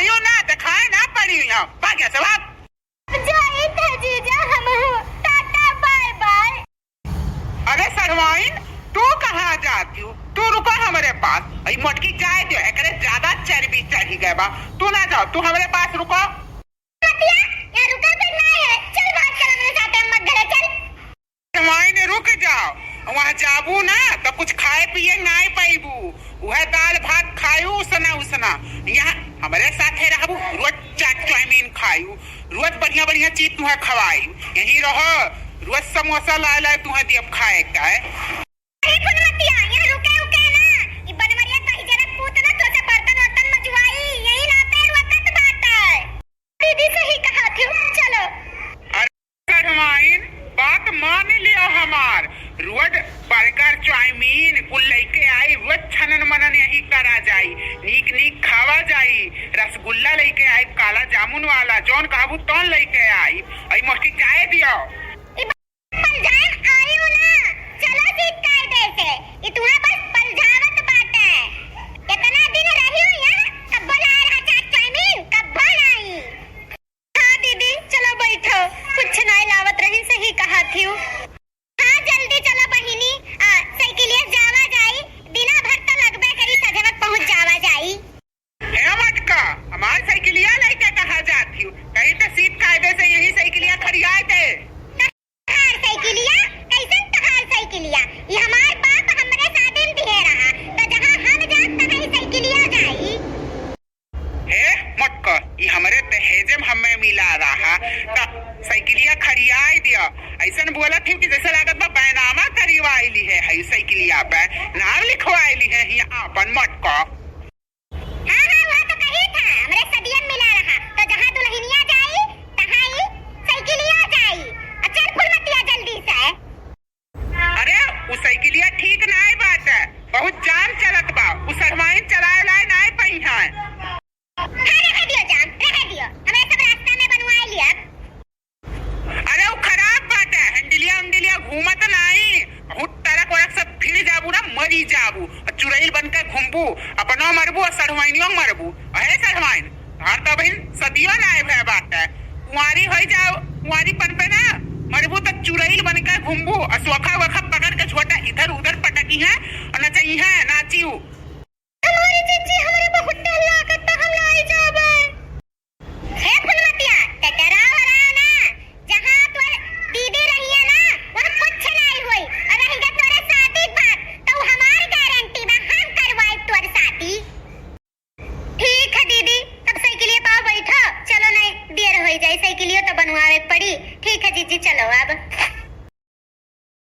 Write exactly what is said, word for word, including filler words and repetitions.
यो ना देखाए ना पड़ी यहाँ, भाग यहाँ से भाग। जाइत है जीजा, हम हूँ, टाटा बाय बाय। अरे सढ़वाइन, तू कहाँ जातिउ? तू रुको हमरे पास। ई मोटकी जाए दियो, एकरे ज्यादा चर्बी चढ़ी गए बा। तू ना जाओ, तू हमरे पास रुको। मतिया, यहाँ रुका फिर ना है। चल भाग, चल हमरे साथे, हम मत घरे, चल। सढ़वाइन, रुक जाओ। वहाँ जाबू ना, तो कुछ खाए पिए नाई पाइबू। उहे दाल भात खायू, उसना उसना। यहाँ हमरे साथे रहबू, रोज चाट चाउमीन खायू, रोज बढ़िया बढ़िया चीज तुहे खवाई। यहीं रहो, रोज समोसा लाए लाए तुहे दियब खाए का। अरे फुलमतिया, यहाँ रुके उके ना। ई बनवरिया कहीं जरा पूत ना, तोसे बर्तन वर्तन मजवाई, यही नाते रोकत बाटे। दीदी सही कहा थी, चलो। अरे सढ़वाइन, बात मान लियो हमार। रोज बर्गर, चाउमीन कुल लइके आई, रोज छनन मनन यही करा जाई, नीक नीक खावा जाई, रसगुल्ला लइके आई, काला जामुन वाला, जौन कहबू तौन लइके आई। अई मोटकी जाए दियो। ई पलझान आयु ना, चलो सीध कायदे से। ई तुहे बस पलझावत बाटे। इतना दिन रही हूँ यहाँ, कब्बो लाए रहा चाट चाउमीन, कब्बो नाई। हाँ दीदी, चलो बैठो, कुछ नाई लावत रही, सही कहा थी। हाँ जल्दी चलो बहिनी, आ, साइकिलिया जावा जाई, दिना भर त लगबे करी, सझवत पहुँच जावा जाई। हे मटका, हमार साइकिलिया लइके कहाँ जात हिउ? कहीं तो सीध कायदे से यही साइकिलिया खड़ियाए दे। तहार साइकिलिया? कैसन तहार साइकिलिया? ई हमार बाप हमरे शादी में दिहे रहा, तो जहाँ हम जात तहाँ ई साइकिलिया जाई। हे मटका, ई हमरे दहेजे में हमें मिला रहा, तो साइकिलिया खड़ियाए दिया। ऐसन बोलत हिउ कि जैसे लागत बा बैनामा करवाइली है, है साइकिलिया पे नाम लिखवाइली है ही आपन मटका। हाँ, हाँ, वह तो कही था, हमरे सदियन मिला रहा, तो जहाँ दुल्हनिया जाई, तहाँ ई साइकिलिया जाई। आ चल फुलमतिया जल्दी से। अरे, उ साइकिलिया ठीक नाई बाटे, बहुत जाम चलत बा, उ सढ़वाइन चलाए लाए नाई पइहैं। हाँ, रहे दियो जाम, रहे दियो, हमरे सब रास्ता में बनवाए लिया। अरे उ खराब बाटे, हैंडिलिया उंडिलिया घूमत नाई। बहुत ट्रक वरक सब भिड़ जाबू ना, मरी जाबू। और चुड़ैल बन के घूमबू, अपनो मरबू और सढ़वाइनियो मरबू। अहे सढ़वाइन, तोहार तो बहिन सदियो नाई भय बाटे। कुंवारी होई जाओ, कुंवारीपन पे ना मरबू तो चुड़ैल बन के घूमबू और सोखा वोखा पकड़ के झोटा इधर उधर पटकी है और नचई है, नाचियो। हमारी जीजी, हमरे बहुत डर लागत बा, हम नाई जाबे। हे फुलमतिया, ते डराव रहा ना, जहाँ तोर दीदी रही है ना, वहाँ कुछ नाई होई, और रही गे तोरे शादी के बाद, तो हमार गारंटी बा, हम करवाई तोर शादी। ठीक है दीदी, तब साइकिलिया पाव बैठो, चलो नाई देर होई जाई, साइकिलियो तो बनवावे के पड़ी। ठीक है जीजी, चलो अब।